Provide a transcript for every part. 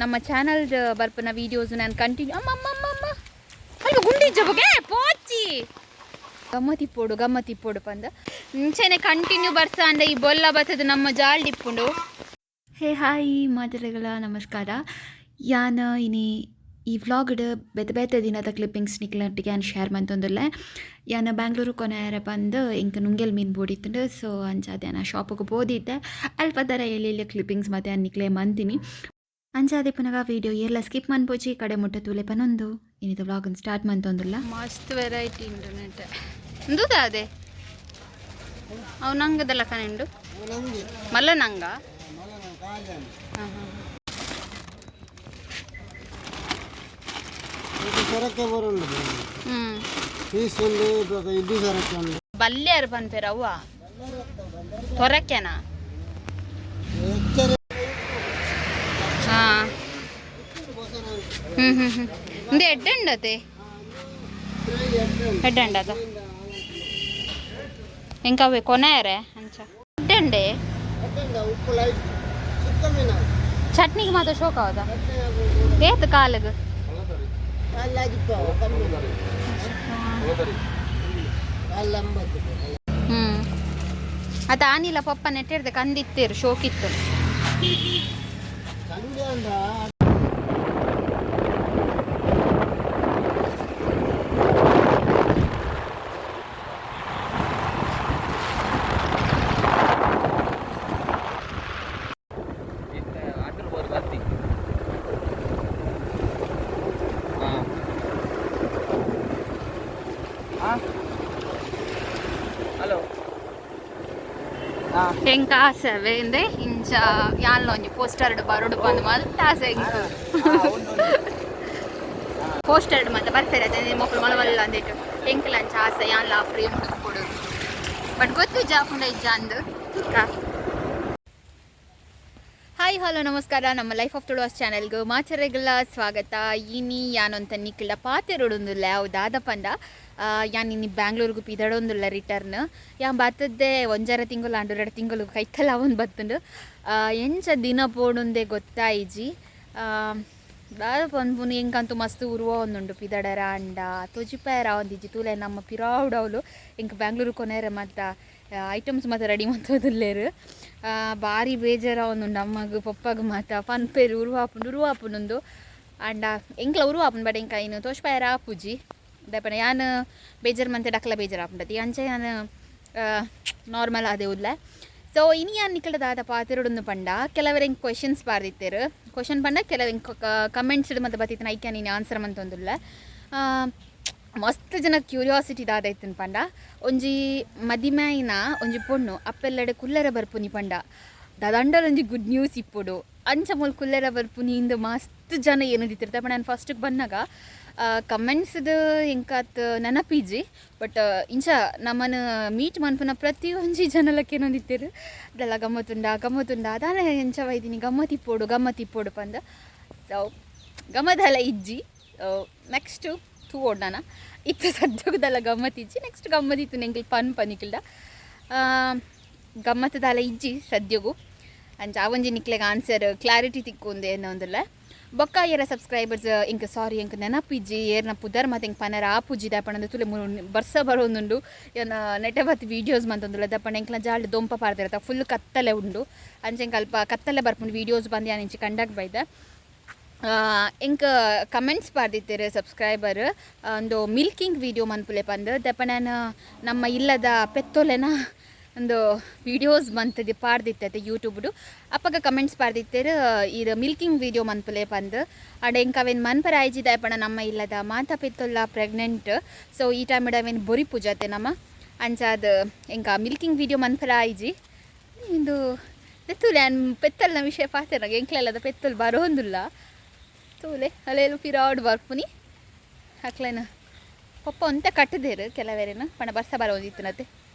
ನಮ್ಮ ಚಾನಲ್ ಬರ್ಪುನ ವೀಡಿಯೋಸ್ ನಾನು ಕಂಟಿನ್ಯೂ. ಅಮ್ಮ ಅಮ್ಮ ಅಮ್ಮ ಅಮ್ಮ, ಅಲ್ಪ ಗುಂಡಿಜ್ಜ ಬೊಕೆ ಪೋಚಿ. ಗಮ್ಮತಿಪ್ಪೋಡು ಗಮ್ಮತಿಪ್ಪೋಡು ಪಂದ್ ಇಂಚೆನೆ ಕಂಟಿನ್ಯೂ ಬರ್ಸ ಅಂಡ ಈ ಬೊಲ್ಲ ಬತ್ತದ ನಮ್ಮ ಜಾಲ್ಡಿಪ್ಪುಂಡು. ಹೇ ಹಾಯ್ ಮಾತೆರೆಗಳ ನಮಸ್ಕಾರ. ಯಾನ್ ಇನಿ ಈ ವ್ಲಾಗ್ಡ್ ಬೇತೆ ಬೇತೆ ದಿನದ ಕ್ಲಿಪ್ಪಿಂಗ್ಸ್ ನಿಕ್ಲೆನೊಟ್ಟಿಗೆ ಯಾನ್ ಶೇರ್ ಮಂತೊಂದುಲ್ಲೆ. ಯಾನ್ ಬ್ಯಾಂಗ್ಳೂರು ಕೊನೆಯರ ಬಂದು ಎಂಕ್ ನುಂಗೆಲ್ ಮೀನು ಬೋಡಿತ್ತುಂಡು. ಸೊ ಅಂಚಾದ್ ಯಾನ್ ಆ ಶಾಪುಗು ಪೋದಿತ್ತೆ. ಅಲ್ಪ ತರ ಎಲ್ಲಿ ಕ್ಲಿಪ್ಪಿಂಗ್ಸ್ ಮತ್ತೆ ಯಾನ್ ನಿಕ್ಲೆ ಮಂತಿನಿ. ಅಂಚಾದ್ ಇಪ್ಪುನಗ ವೀಡಿಯೋ ಏರ್ಲ ಸ್ಕಿಪ್ ಮನ್ಪೊಚಿ, ಕಡೆ ಮುಟ್ಟ ತೂಲೆ ಪನೊಂದು ಇನಿತ ವ್ಲಾಗ್ ಸ್ಟಾರ್ಟ್ ಮಂತೊಂದುಲ್ಲ. ಮಸ್ತ್ ವೆರೈಟಿ ಉಂಡು ನೆಟ್ಟೆ. ಇಂದುದ ಅದೇ ಅವು ನಂಗದಲ್ಲ ಕನೆಂಡು ಮಲ್ಲ ನಂಗ. ಹಾಂ ಹಾಂ. ಇದು ಸರಕ್ಕೆ ಬರುಂಡು. ಹ್ಞೂ. ಪೀಸ್ ಉಂಡು, ಬೊಕ ಇಡ್ಡಿ ಸರಕ್ಕೆ ಉಂಡು. ಬಲ್ಯಾರು ಪನ್ಪೇರು ಅವ್ವ ತೊರಕೆನಾ? ಎಚ್ಚರ. ಹಾಂ ಹ್ಞೂ ಹ್ಞೂ ಹ್ಞೂ. ಇಂದು ಎಡ್ಡೆ ಉಂಡತೆ, ಎಡ್ಡೆ ಉಂಡದ. ಎಂಕ ಅವೇ ಕೊನೆಯರೆ ಅಂಚ ಎಡ್ಡೆ ಉಂಡೆ. ಉಪ್ಪು ಲೈಟ್ ಚಿಕ್ಕ ಮೀನು. ಚಟ್ನಿಗೆ ಮಾತ್ರ ಶೋಕ ಹೌದಾ? ಏತ್ ಕಾಲಗ್? ಅಲ್ಲಾಗಿತ್ತು ಕಮ್ಮಿ, ಅಲ್ಲಿ 80. ಹ್ಞೂ, ಅದ ಆನಿಲ್ಲ ಪಪ್ಪ ನೆಟ್ಟಿರ್ದೆ ಕಂದಿತ್ತೇರು ಶೋಕಿತ್ತು. ಸಂಜೆ ಅಂದ. ಹಲೋ. ಎಂಕ ಆಸೆ ಅವೇ ಇಂದೆ ಇಂಚ ಯಾನ್ಲ ಒಂಜಿ ಪೋಸ್ಟರ್ ಬರೋಡು ಬಂದು ಮಲ್ತ ಆಸೆ ಎಂಕ್. ಪೋಸ್ಟರ್ ಮತ್ತೆ ಬರ್ತಾರೆ ಅದೇ ಮಕ್ಕಳು ಮಲವಲ್ಲ ಅಂದಿಟ್ಟು. ಎಂಕ್ಲ ಅಂಚ ಆಸೆ, ಯಾನ್ಲ ಫ್ರೇಮ್ ಕೊಡು. ಬಟ್ ಗೊತ್ತು ಜಾಪುಂಡ ಇಜ್ಜ ಅಂದು. ಹಾಯ್ ಹಲೋ ನಮಸ್ಕಾರ, ನಮ್ಮ ಲೈಫ್ ಆಫ್ ತುಳುವಾಸ್ ಚಾನೆಲ್ಗೆ ಮಾಚರೆಗಳ ಸ್ವಾಗತ. ಇನಿ ಯಾನೊಂತ ನಿಕ್ಲ ಪಾತೆರೊಡೊಂದುಲ್ಲ ಅವು ದಾದ ಪಂಡ, ಯಾನ್ ಇನಿ ಬ್ಯಾಂಗ್ಳೂರ್ಗು ಪಿದಡೊಂದುಲ್ಲ ರಿಟರ್ನ್. ಯಾನ್ ಬತ್ತದ್ದೆ ಒಂಜರ ತಿಂಗಳು ಅಂಡು, 2 ತಿಂಗಳು ಕೈತಲ ಅವನ್ ಬತ್ತುಂಡು. ಎಂಚ ದಿನ ಪೋಡುಂದೆ ಗೊತ್ತಾಯಿಜಿ. ದಾದ ಪನ್ಪುನು, ಎಂಕಂತೂ ಮಸ್ತ್ ಉರುವ ಒಂದುಂಡು ಪಿದಡರ ಅಂಡ ತೊಜಿಪಾಯರ ಒಂದಿಜ್ಜಿ. ತೂಲೆ ನಮ್ಮ ಪಿರಾವುಡವ್ಲು ಎಂಕ್ ಬ್ಯಾಂಗ್ಳೂರು ಕೊನೇರ ಮತ್ತ ಐಟಮ್ಸ್ ಮಾತ ರೆಡಿ ಮಂತೊಂದುಲ್ಲೆರ್. ಬಾರಿ ಬೇಜಾರ ಒಂದುಂಡು. ಅಮ್ಮಗ್ ಪಪ್ಪಗ್ ಮಾತ ಪನ್ಪೇರು ಉರುವಾಪುಂಡು ಉರುವಾಪುಂಡು ಅಂಡ ಎಂಕ್ಲ ಉರುವಾಪುಂಡು. ಬಟ್ ಎಂಕ ಐನು ತೋಜ್ಪಾಯರ ಆಪುಜಿ. ದಾಯೆ ಯಾನ್ ಬೇಜಾರು ಮಂತೆ ಡಕ್ಲ ಬೇಜಾರು ಆಪುಂಡತಿ. ಅಂಚ ಯಾನ್ ನಾರ್ಮಲ್ ಅದೇ ಉಲ್ಲೆ. ಸೊ ಇನಿ ಯಾನ್ ನಿಕಲ್ಡ ದಾದ ಪಾತೆರೊಡುಂದು ಪಂಡ, ಕೆಲವೆರ್ ಎಂಕ್ ಕ್ವೆಶನ್ಸ್ ಪಾರ್ದಿತ್ತೆರ್. ಕ್ವಶನ್ ಪಂಡ ಕೆಲವು ಎಂಕ್ ಕಮೆಂಟ್ಸ್ ಮತ್ತೆ ಬತ್ತಿತ್ತಿನ ಐಕೆ ನೀನು ಆನ್ಸರ್ ಮಂತೊಂದುಲ್ಲೆ. ಮಸ್ತ್ ಜನ ಕ್ಯೂರಿಯಾಸಿಟಿ ದಾದ ಇತ್ತಿನ ಪಂಡ, ಒಂಜಿ ಮದಿಮಾಯಿನ ಒಂಜಿ ಪೊಣ್ಣು ಅಪ್ಪೆಲ್ಲಡೆ ಕುಲ್ಲರ ಬರ್ಪುನಿ ಪಂಡ ದಾದಂಡಲ ಒಂಜಿ ಗುಡ್ ನ್ಯೂಸ್ ಇಪ್ಪೊಡು, ಅಂಚ ಮೂಲು ಕುಲ್ಲೆರ ಬರ್ಪುನಿ ಇಂದು ಮಸ್ತ್ ಜನ ಏನದಿತ್ತಿರ್ತ. ಪಂಡ ನಾನು ಫಸ್ಟಿಗೆ ಬಂದಾಗ ಕಮೆಂಟ್ಸ್ದು ಎಂಕಾತ್ ನೆನಪಿಜ್ಜಿ. ಬಟ್ ಇಂಚ ನಮ್ಮನ್ನು ಮೀಟ್ ಮನ್ಪುನ ಪ್ರತಿಯೊಂಜಿ ಜನಲಕ್ಕೆ ಏನೊಂದಿತ್ತೆರ್, ಅದೆಲ್ಲ ಗಮ್ಮತ್ತುಂಡ ಗಮ್ಮತ್ತುಂಡ, ಅದಾನೆ ಎಂಚ ಬೈದಿನಿ, ಗಮ್ಮತ್ ಇಪ್ಪೊಡು ಗಮ್ಮತ್ ಇಪ್ಪೊಡು ಪಂದ್. ಸೊ ಗಮ್ಮದಲ್ಲ ಇಜ್ಜಿ, ನೆಕ್ಸ್ಟು ತೂವೊಡು. ನಾನ ಇತ್ತೆ ಸದ್ಯಗುದಲ್ಲ ಗಮ್ಮತ್ ಇಜ್ಜಿ, ನೆಕ್ಸ್ಟ್ ಗಮ್ಮತ್ ಇತ್ತು ಎಂಕ್ಲ್ ಪನ್ ಪನಿಕ್ಲ್ಡ ಗಮ್ಮತ್ತದಾಲ ಇಜ್ಜಿ ಸದ್ಯಗು. ಅಂಚ ಆವೊಂಜಿ ನಿಕ್ಲೆಗ್ ಆನ್ಸರ್ ಕ್ಲಾರಿಟಿ ತಿಕ್ಕೊಂದು ಏನೊಂದುಲ್ಲ. ಬೊಕ್ಕ ಏರ ಸಬ್ಸ್ಕ್ರೈಬರ್ಸ್ ಎಂಕ್ ಸಾರಿ, ಎಂಕ್ ನೆನಪಿಜ್ಜಿ ಏರ್ನ ಪುದರ್ ಮತ್ತೆ ಎಂಕ್ ಪನರ ಆಪುಜಿ. ದಾಪಣಂದು ತುಲೆ ಬರ್ಸ ಬರೋಂದುಂಡು, ಏನ ನೆಟೆ ಬತ್ತ್ ವೀಡಿಯೋಸ್ ಮಂತೊಂದುಲ್ಲ. ದಪ್ಪಣ ಎಂಕ್ಲ ಜಾಲ್ಡ್ ದೊಂಪ ಪಾಡ್ದಿರತ್ತ, ಫುಲ್ ಕತ್ತಲೆ ಉಂಡು. ಅಂಚ ಎಂಕ್ ಅಲ್ಪ ಕತ್ತಲೆ ಬರ್ಪುಂಡು ವೀಡಿಯೋಸ್ ಬಂದು ಯಾನ್ ಇಂಚಿ ಕಂಡಕ್ ಬೈದ. ಎಂಕ್ ಕಮೆಂಟ್ಸ್ ಪಾಡ್ದಿತ್ತೆರ್ ಸಬ್ಸ್ಕ್ರೈಬರ್, ಒಂದು ಮಿಲ್ಕಿಂಗ್ ವೀಡಿಯೋ ಮನ್ಪುಲೆ ಪಂದ್. ದಪ್ಪಣ ನಮ್ಮ ಇಲ್ಲದ ಪೆತ್ತೊಲೆನ ಒಂದು ವೀಡಿಯೋಸ್ ಮಂತುದು ಪಾಡ್ದಿತ್ತೆ ಯೂಟ್ಯೂಬ್ಡು. ಅಪ್ಪಗ ಕಮೆಂಟ್ಸ್ ಪಾಡ್ದಿತ್ತೆರ್ ಇದು ಮಿಲ್ಕಿಂಗ್ ವೀಡಿಯೋ ಮನ್ಪುಲೆ ಪಂದ್. ಅಂಡ್ ಎಂಕ್ ಅವೇನ್ ಮನ್ಪರ ಆಯ್ಜಿ. ದಾಯೆಪಂಡ ನಮ್ಮ ಇಲ್ಲದ ಮಾತ ಪೆತ್ತೊಲ್ಲ ಪ್ರೆಗ್ನೆಂಟ್. ಸೊ ಈ ಟೈಮ್ಡ್ ಅವೇನ್ ಬೊರಿ ಪೂಜಾತೆ ನಮ್ಮ. ಅಂಚಾದ್ ಎಂಕ ಮಿಲ್ಕಿಂಗ್ ವೀಡಿಯೋ ಮನ್ಪರ ಆಯ್ಜಿ. ಇಂದು ತೂಲೆ, ಯಾನ್ ಪೆತ್ತಲ್ನ ವಿಷಯ ಪಾತೆರ್ನಗ ಎಂಕ್ಲೆಲ್ಲದ ಪೆತ್ತೊಲು ಬರೋಂದುಲ್ಲ. ತೂಲೆ, ಅಲ್ಲೆಲ್ಲ ಪಿರಾಡ್ ಬರ್ಪುನಿ. ಅಕ್ಲೆನ ಪಪ್ಪ ಒಂತೆ ಕಟ್ಟದೇರು ಕೆಲವೆರೇನು ಪಣ ಬರ್ಸ ಬರೋಂದಿತ್ತಿನತೆ.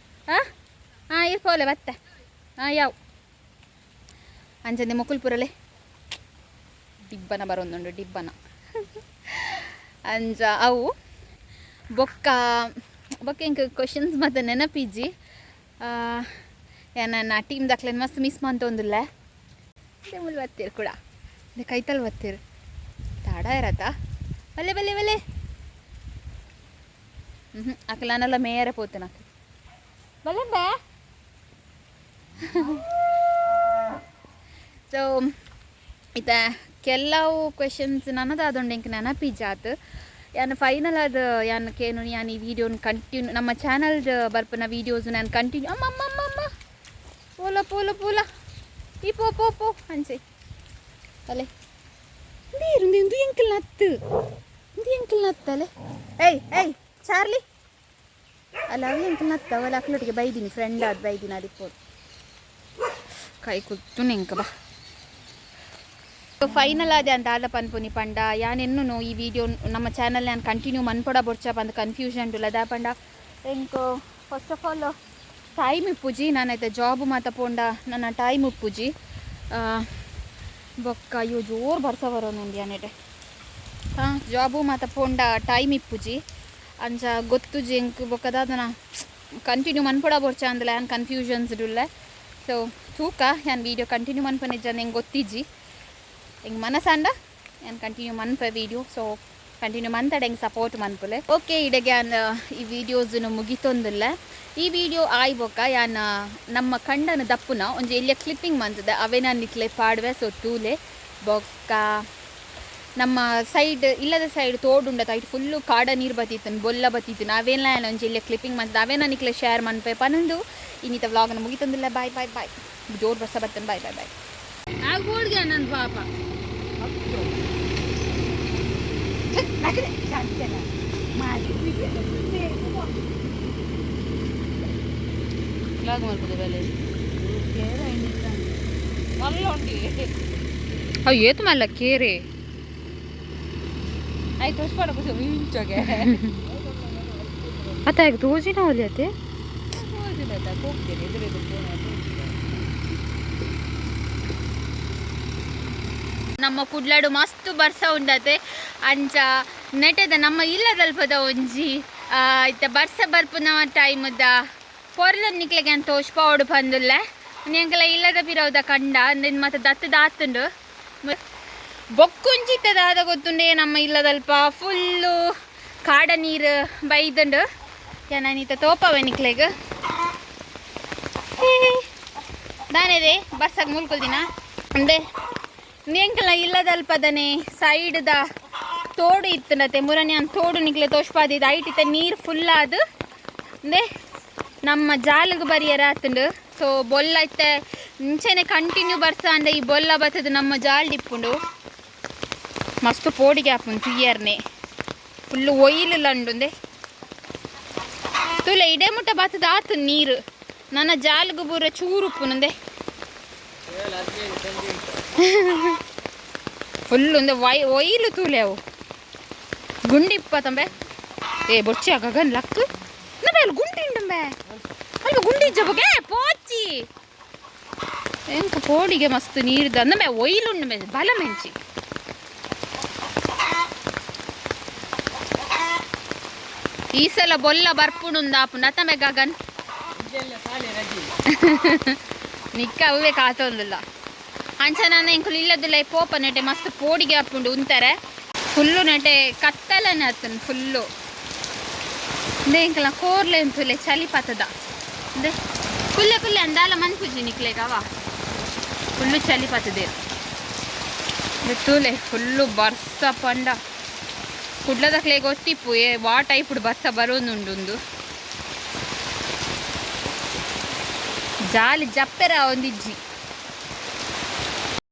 ಹಾಂ ಹಾಂ, ಇರ್ ಪೋಲೆ ಬತ್ತೆ. ಹಾಂ ಯಾವ ಅಂಚನೆ ಮೊಕುಲ್ಪುರಲೆ ಡಿಬ್ಬನ ಬರೋಂದುಂಡು ಡಿಬ್ಬನ. ಅಂಚ ಅವು ಬೊಕ್ಕ ಬೊಕ್ಕ ಎಂಕ್ ಕ್ವಶನ್ಸ್ ಮತ್ತೆ ನೆನಪಿಜ್ಜಿ. ನನ್ನ ಟೀಮ್ ದಕ್ಲೆನ್ ಮಸ್ತ್ ಮಿಸ್ ಮಂತೊಂದುಲ್ಲೆ. ಮುಲ್ ಬತ್ತೀರ್ ಕೂಡ. ಕೈತಲ್ ಬತ್ತೀರು ತಾಡ ಇರತ್ತ ಬಲ್ಲೆ ಬಲ್ಲೆ ಬಲ್ಲೆ. ಹ್ಞೂ ಅಕ್ಲಾನೆಲ್ಲ ಮೇಯರೆ ಪೋತನ ಬಲ್ಲೆ ಬೇ. ಸೊ ಇತ್ತ ಕೆಲವು ಕ್ವೆಶನ್ಸ್ ನನ್ನದಾದೊಂಡು ಎಂಕ್ ನೆನಪಿಜಾತ್. ಯಾನ್ ಫೈನಲ್ ಆದ್ ಯಾನ್ ಕೇನು ಯಾನ್ ಈ ವೀಡಿಯೋನ್ ಕಂಟಿನ್ಯೂ ನಮ್ಮ ಚಾನಲ್ಡ್ ಬರ್ಪುನ ವೀಡಿಯೋಸ್ ನಾನು ಕಂಟಿನ್ಯೂ. ಅಮ್ಮ ಅಮ್ಮ ಅಮ್ಮ ಅಮ್ಮ, ಪೋಲ ಪೋಲ ಪೋಲ, ಈ ಪೋ ಪೋ ಪೋ ಅಂಚೆ ಅಲೆ ನೀರು ಇಂದು ಎಂಕಲ್ ನತ್ತು, ಇಂದು ಎಂಕಲ್ ನತ್ತಲೆ. ಏಯ್ ಏಯ್ ಚಾರ್ಲಿ ಅಲ್ಲ, ಅವು ಎಂಕಲ್ ನತ್ತ ಅವಲ್ಲ ಅಕ್ಲೊಟ್ಟಿಗೆ ಬೈದಿನಿ, ಫ್ರೆಂಡ್ ಆದ್ ಬೈದಿನಿ. ಅದಿಪ್ಪೋದು ಕೈ ಕುತ್ತು ನೆಂಕ ಬಾ. ಫೈನಲ್ ಆದೆ ಅಂತ ಆದ ಪನ್ಪುನಿ ಪಂಡ ಯಾನೆನ್ನುನು ಈ ವಿಡಿಯೋ ನಮ್ಮ ಚಾನಲ್ ನಾನು ಕಂಟಿನ್ಯೂ ಮನ್ಪೊಡ ಬೊಡ್ಚ ಪಂದ್ ಕನ್ಫ್ಯೂಷನ್ ಉಲ್ಲ. ಪಂಡ ಎಂಕ್ ಫಸ್ಟ್ ಆಫ್ ಆಲ್ ಟೈಮ್ ಇಪ್ಪುಜಿ, ನಾನು ಜಾಬ್ ಮಾತ ಪೋಂಡ ನನ್ನ ಟೈಮ್ ಇಪ್ಪುಜಿ. ಬೊಕ್ಕ ಅಯ್ಯೋ ಜೋರು ಬರ್ಸ ಬರೋನುಂಡು ಯಾನೆಟೆ. ಹಾಂ ಜಾಬು ಮಾತ ಪೋಂಡ ಟೈಮ್ ಇಪ್ಪುಜಿ ಅಂಚ ಗೊತ್ತುಜಿ ಎಂಕ್. ಬೊಕ್ಕ ದಾದನ ಕಂಟಿನ್ಯೂ ಮನ್ಪೊಡ ಬೊಡ್ಚ ಅಂದಲ ಯಾನ್ ಕನ್ಫ್ಯೂಷನ್ಸ್ ಉಲ್ಲೆ. ಸೊ ತೂಕ ಯಾನ್ ವೀಡಿಯೋ ಕಂಟಿನ್ಯೂ ಮನ್ಪನಿಜ್ಜ ಎಂಕ್ ಗೊತ್ತಿಜ್ಜಿ. ಎಂಕ್ ಮನಸಾಂಡ ಯಾನ್ ಕಂಟಿನ್ಯೂ ಮನ್ಪೆ ವೀಡಿಯೋ. ಸೊ ಕಂಟಿನ್ಯೂ ಮಂತಡೆ ಎಂಕ್ ಸಪೋರ್ಟ್ ಮನ್ಪುಲೆ. ಓಕೆ, ಇಡೆಗೆ ಯಾನ್ ಈ ವೀಡಿಯೋಸ್ನು ಮುಗಿತೊಂದುಲ್ಲ. ಈ ವಿಡಿಯೋ ಆಯ್ ಬೊಕ್ಕ ಯಾನ್ ನಮ್ಮ ಕಂಡನ ದಪ್ಪುನ ಒಂಜಿ ಎಲ್ಲಿಯ ಕ್ಲಿಪ್ಪಿಂಗ್ ಮಂತದೆ ಅವೇ ನಾನು ನಿಕ್ಲೆ ಪಾಡುವೆ. ಸೊ ತೂಲೆ. ಬೊಕ್ಕ ನಮ್ಮ ಸೈಡ್ ಇಲ್ಲದ ಸೈಡ್ ತೋಡುಂಡ ಐಟ್ ಫುಲ್ಲು ಕಾಡ ನೀರು ಬತ್ತಿತ್ತು, ಬೊಲ್ಲ ಬತ್ತಿತ್ತು. ಅವೇನ ಒಂಜಿ ಎಲ್ಲಿಯ ಕ್ಲಿಪ್ಪಿಂಗ್ ಮಂತದೆ ಅವೇ ನಾನು ನಿಕ್ಲೆ ಶೇರ್ ಮನ್ಪೆ ಪನೊಂದು ಇನ್ನಿತ ವ್ಲಾಗ್ನ ಮುಗಿತೊಂದಿಲ್ಲ. Boy boy boy. ಜೋರು ಬರ್ಸ ಬರ್ತೇನೆ. Boy boy boy. ಆಗ್ಬೋಡ್ಗೆ ನನ್ನ ಪಾಪ. ಅಯ್ಯೋ ಏತು ಮಲ್ಲ ಕೇರೆ. ಆಯ್ತು ಇಂಚೋಗೆ. ಅತ್ತ ಈಗ ತೋಜಿನ ಒಲಿಯತ್ತೆ. ನಮ್ಮ ಕುಡ್ಲಾಡು ಮಸ್ತ್ ಬರ್ಸ ಉಂಡತೆ. ಅಂಚ ನೆಟದ ನಮ್ಮ ಇಲ್ಲದಲ್ಪದ ಒಂಜಿ ಇತ್ತ ಬರ್ಸ ಬರ್ಪುನ ಟೈಮ್ದ ಪೊರ್ಲ ನಿಕ್ಲೆಗೆ ಅಂತ ತೋಷ್ಪಾವಡು ಬಂದುಲ್ಲ. ಎಂಕಲ ಇಲ್ಲದ ಪಿರವುದ ಕಂಡ ನಿನ್ ಮತ್ತೆ ದತ್ತು ದಾತುಂಡು ಬೊಕ್ಕುಂಚಿತ್ತದಾದ ಗೊತ್ತುಂಡೆ. ನಮ್ಮ ಇಲ್ಲದಲ್ಪ ಫುಲ್ಲು ಕಾಡ ನೀರು ಬೈದುಂಡು. ನಾನೀತ ತೋಪವೆ ನಿಕ್ಲೆಗ್ ದಾನೇದೆ ಬರ್ಸಾಗ ಮುಲ್ಕೊಲ್ದಿನ ಅಂದೆ. ಎಂಕಲ ಇಲ್ಲದಲ್ಪದನೆ ಸೈಡ್ದ ತೋಡು ಇತ್ತುನತೆ ಮುರನೆ ಅನ್ ತೋಡು ನಿಕ್ಲೆ ತೋಷ್ಪಾದಿದ್ದು ಐಟಿತ ನೀರು ಫುಲ್ ಆದು ಅಂದೆ ನಮ್ಮ ಜಾಲಗ್ ಬರಿಯರ ಆತುಂಡು. ಸೊ ಬೊಲ್ಲ ಇತ್ತೆ ಮುಂಚೆನೆ ಕಂಟಿನ್ಯೂ ಬರ್ಸ ಅಂದೆ ಈ ಬೊಲ್ಲ ಬತ್ತದು ನಮ್ಮ ಜಾಲ್ ಇಪ್ಪುಂಡು. ಮಸ್ತ್ ಪೋಡಿಗೆ ಆಪುಂಡು ತುಯ್ಯರ್ನೆ ಫುಲ್ಲು ಒಯ್ಲು ಲಂಡುಂದೆ ತುಲೆ ಇಡೇ ಮುಟ್ಟ ಬತ್ತದ ಆತು ನೀರು ನನ್ನ ಜಾಲ್ಗು ಬೂರ ಚೂರು ಉಪ್ಪುನುಂದೆ ಫುಲ್ ಒಂದು ವೈ ಒಯ್ಲು ತೂಲೆ ಅವು ಗುಂಡಿಪ್ಪ ತಂಬೆ. ಏ ಬೊಚ್ಚಿ ಗಗನ್ ಲಕ್ ನಬೆ ಅಲ್ಲಿ ಗುಂಡಿ ಉಂಡಂಬೆ ಅಲ್ಪ ಗುಂಡಿ ಇಜ್ಜ ಪೋಚಿ ಎಂಕ ಪೋಡಿಗೆ ಮಸ್ತ್ ನೀರ್ದ ಅಂದಮೆ ಒಯ್ಲು ಉಂಡಂಬೆ ಬಲ ಮೆಂಚಿ. ಈ ಸಲ ಬೊಲ್ಲ ಬರ್ಪುಂಡುಂದಾಪುಂಡು ಅತ್ತಂಬೆ ಗಗನ್ ನಿಕ್ಕ ಅವೇ ಕಾತೊಂದಿಲ್ಲ. ಅಂಚ ನಾನು ಎಂಕುಲು ಇಲ್ಲದಿಲ್ಲ ಪೋಪ ನೆಟೆ ಮಸ್ತ್ ಪೋಡಿಗೆ ಆಪುಂಡು ಉಂತಾರೆ ಫುಲ್ಲು ನೆಟೆ ಕತ್ತಲನೆ ಆತನ್ ಫುಲ್ಲು ಇಂದೆ ಎಂಕಲ ಕೋರ್ಲೆ ಎಂತುಲೆ ಚಳಿ ಪತದ ಇಂದೆ ಕುಲ್ಲೆ ಕುಲ್ಲೆ ಅಂದಾಲ ಮನ್ಪುಜಿ ನಿಕ್ಲೆಗವ ಫುಲ್ಲು ಚಳಿ ಪತದೆ ತೂಲೆ ಫುಲ್ಲು ಬರ್ಸ ಪಂಡ ಕುಡ್ಲದಕ್ಲೆ ಗೊತ್ತಿಪ್ಪು ಏ ವಾ ಟೈಪ್ ಬರ್ಸ ಬರೋದುಂಡುಂದು ಜಾಲಿ ಜಪ್ಪೆರ ಒಂದಿಜ್ಜಿ.